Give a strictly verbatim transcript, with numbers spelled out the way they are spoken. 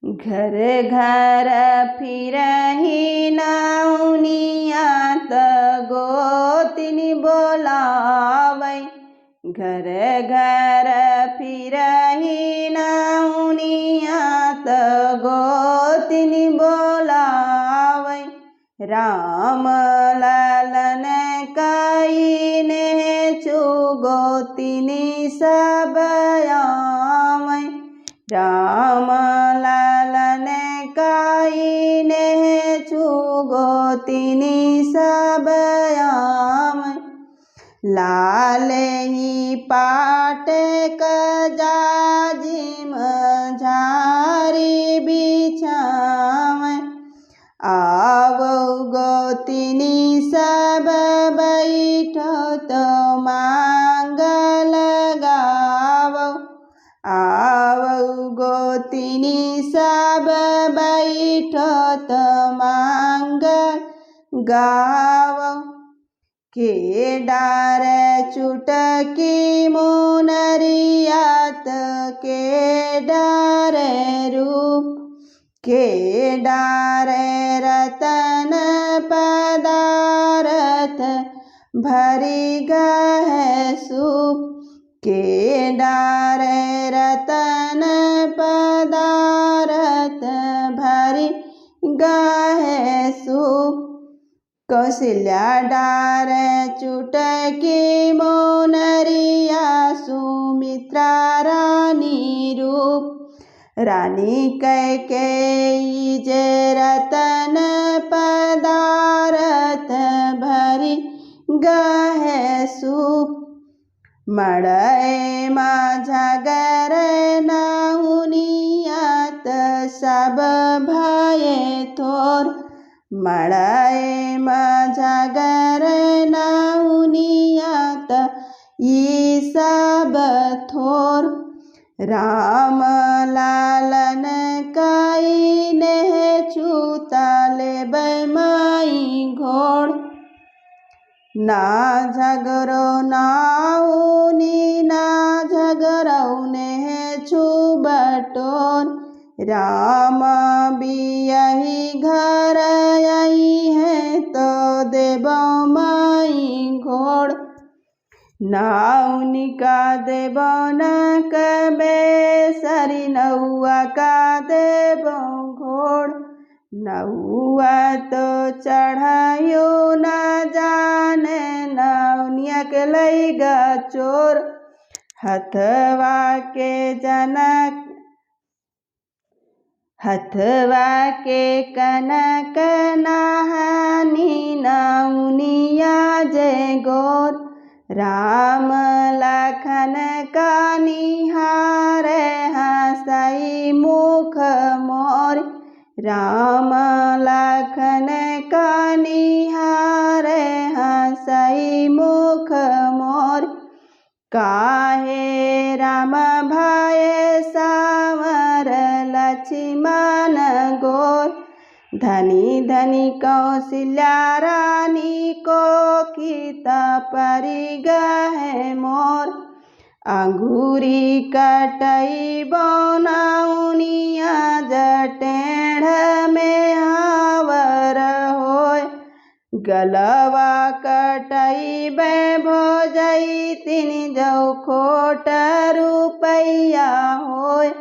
घर घर फिरही नौनिया त गोतिनी बोलावै। घर घर फिरही नौनिया त गोतिनी बोलावै। राम लालन कई नेहचु गोतिनी सब आवै। राम लालन कई नेहचु गोतिनी सब आवै। लाल ही पाट क जाजिम झारी बिछावै। आवौ गोतिनी सब बैठो तो मांगल गावौ। आवौ गोतिनी सब बैठो तो मांगल गावौ। के डार चुटकी मुनरिया त के डार रूप, के डार रतन पदारथ भरि गहे सूप, के डार रतन पदारथ भरि गहे सूप। कौशल्या डार चुटकी मुनरिया सुमित्रा रानी रूप। रानी कैकेयी जे रतन पदारथ भरि गहे सूप। मड़ई मा झगरै नहुनिया त सब भये थोर। मड़ई मा झगरै नहुनिया त ई सब थोर। राम लालन कई नेहचु त लेबै माई घोड़। ना झगरो नहुनी, ना झगरौ नेहचु बटोर। राम बियही घर अइहैं तो देबौ माई घोड़। नहुनी का देबौ ना कबे सरी, नउआ का देबौ घोड़। नउआ तो चढ़ायो ना जाने, नहुनिया के लइगा चोर। हथवा के जनक, हथवा के कनक नहानी नहुनिया जे गोर। राम लखन का निहारे हँसई मुख मोर। राम लखन का निहारे हँसई मुख मोर। काहे राम भये साँवर लछिमन गोर। धनी धनी कौशल्या रानी कोखि त परि गहे मोर। अंगुरी कटइबौ नहुनिया ज टेढ़ में हाँवर होय। गलवा कटइबै भौजई तिनि जौ खोट रुपइया होय।